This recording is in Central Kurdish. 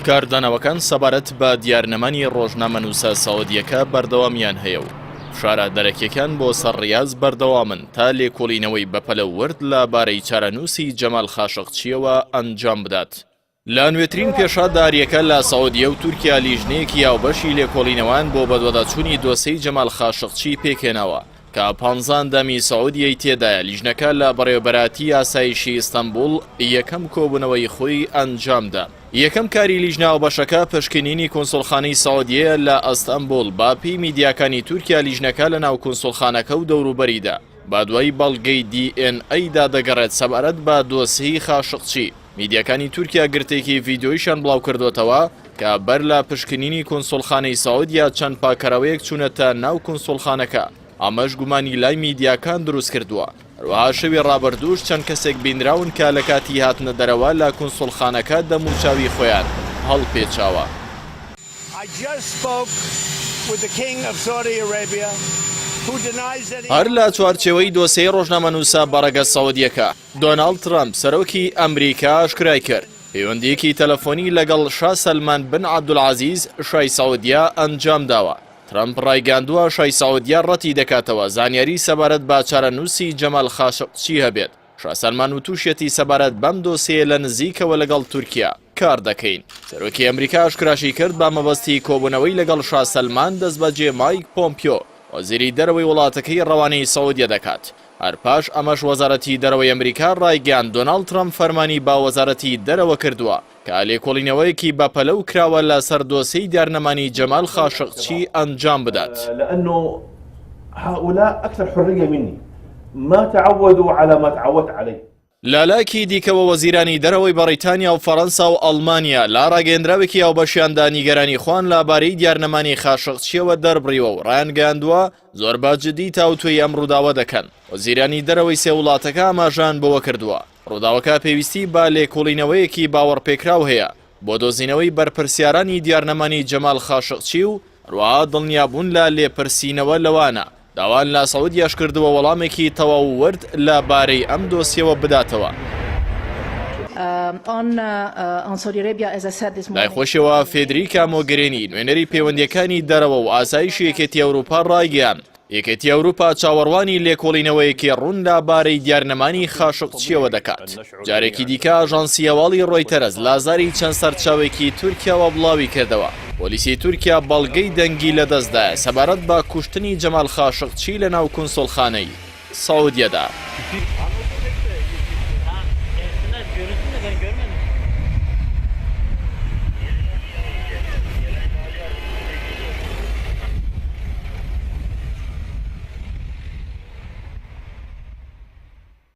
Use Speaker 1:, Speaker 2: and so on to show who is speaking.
Speaker 1: کاردانەوەکان سەبارەت بە دیارنەمانی ڕۆژنامەنووسە سعودییەکە بەردەوامیان هەیە و فشارە دەرەکیەکان بۆ سەر ڕیاز بەردەوامن تا لێکۆڵینەوەی بەپەلە و ورد لە بارەی چارەنووسی جەمال خاشقچییەوە ئەنجام بدات. لە نوێترین پێشهاتدا هەریەکە لە سعودیە و تورکیا لیژنەیەکی هاوبەشی لێکۆڵینەوەیان بۆ بەدواداچوونی دۆسێی جەمال خاشقچی پێکهێناوە کە پانزە ئەندامی سعودیەی تێدایە، لیژنەکە لە بەڕێوەبەرایەتی ئاسایشی ئیستەنبوڵ یەکەم کۆبوونەوەی خۆی ئەنجامدا. یەکەم کاری لیژنە هاوبەشەکە پشکنینی کونسوڵخانەی سعودیەیە لە ئەستەنبوڵ، بەپێی میدیاکانی تورکیا لیژنەکە لەناو کونسوڵخانەکە و دەوروبەریدا بەدوای بەڵگەی دی ئێن ئەیدا دەگەڕێت سەبارەت بە دۆسێی خاشقچی. میدیاکانی تورکیا گرتەیەکی ڤیدیۆیشیان بڵاوکردووەتەوە کە بەر لە پشکنینی کونسوڵخانەی سعودیە چەند پاککەرەوەیەک چوونەتە ناو کونسوڵخانەکە، ئەمەش گومانی لای میدیاکان دروستکردووە. هەروەها شەوی ڕابردووش چەند کەسێک بینراون کە لە کاتی هاتنە دەرەوە لە کونسوڵخانەکە دەموچاوی خۆیان هەڵپێچاوە. هەر لە چوارچێوەی دۆسێی ڕۆژنامەنووسە بەڕەگەز سعودییەکە، دۆناڵد ترەمپ، سەرۆکی ئەمریکا ئاشکرای کرد، پەیوەندییەکی تەلەفۆنی لەگەڵ شا سەلمان بن عەبدولعەزیز، شای سعودیە ئەنجامداوە. ترەمپ ڕایگەیاندووە، شای سعودیە ڕەتی دەکاتەوە زانیاری سەبارەت بە چارەنووسی جەمال خاشقچی هەبێت. شا سەلمان وتوشیەتی سەبارەت بەم دۆسێیە لە نزیکەوە لەگەڵ تورکیا کار دەکەین. سەرۆکی ئەمریکا ئاشکراشی کرد بە مەبەستی کۆبوونەوەی لەگەڵ شا سەلمان دەستبەجێ مایک پۆمپیۆ وەزیری دەرەوەی وڵاتەکەی ڕەوانەی سعودیە دەکات. هەر پاش ئەمەش وەزارەتی دەرەوەی ئەمریکا ڕایگەیاند دۆناڵد ترەمپ فەرمانی بە وەزارەتی دەرەوە کردووە کە لێکۆڵینەوەیەکی بەپەلە و کراوە لەسەر دۆسێی دیارنەمانی جەمال خاشقچی ئەنجام بدات.
Speaker 2: لانه هؤلاء اکثر حریە منی ما تعودوا علی ما تعودت علیه.
Speaker 1: لەلایەکی دیکەوە وەزیرانی دەرەوەی بەڕیتانیا و فەڕەنسا و ئەڵمانیا لە ڕاگەیەندراوێکی هاوبەشیاندا نیگەرانی خۆیان لەبارەی دیارنەمانی خاشقچییەوە دەربڕیوە و ڕایانگەیاندووە زۆر بە جدی تاوتوێی ئەم ڕووداوە دەکەن. وەزیرانی دەرەوەی سێ وڵاتەکە ئاماژەیان بەوە کردووە ڕووداوەکە پێویستی بە لێکوڵینەوەیەکی باوەڕپێکراو هەیە بۆ دۆزینەوەی بەرپرسیارانی دیارنەمانی جەمال خاشقچی و هەروەها دڵنیابوون لە لێپرسینەوە لەوانە. داوایان لە سعودیاش کردووە وەڵامێکی تەواو و ورد لە بارەی ئەم دۆسیەوە بداتەوە. لای خۆشیەوە فێدریکا مۆگرێنی نوێنەری پەیوەندییەکانی دەرەوە و ئاسایشی یەکێتی ئەوروپا ڕایگەیاند، یەکێتی ئەوروپا چاوەڕوانی لێکۆڵینەوەیەکی ڕوون لە بارەی دیارنەمانی خاشقچییەوە دەکات. جارێکی دیکە ئاژانسی هەواڵی ڕۆیتەرز لە زاری چەند سەرچاوەیەکی تورکیاوە بڵاویکردەوە، پۆلیسی تورکیا بەڵگەی دەنگی لەدەستدایە سەبارەت بە کوشتنی جەمال خاشقچی لەناو کونسوڵخانەی سعودیەدا.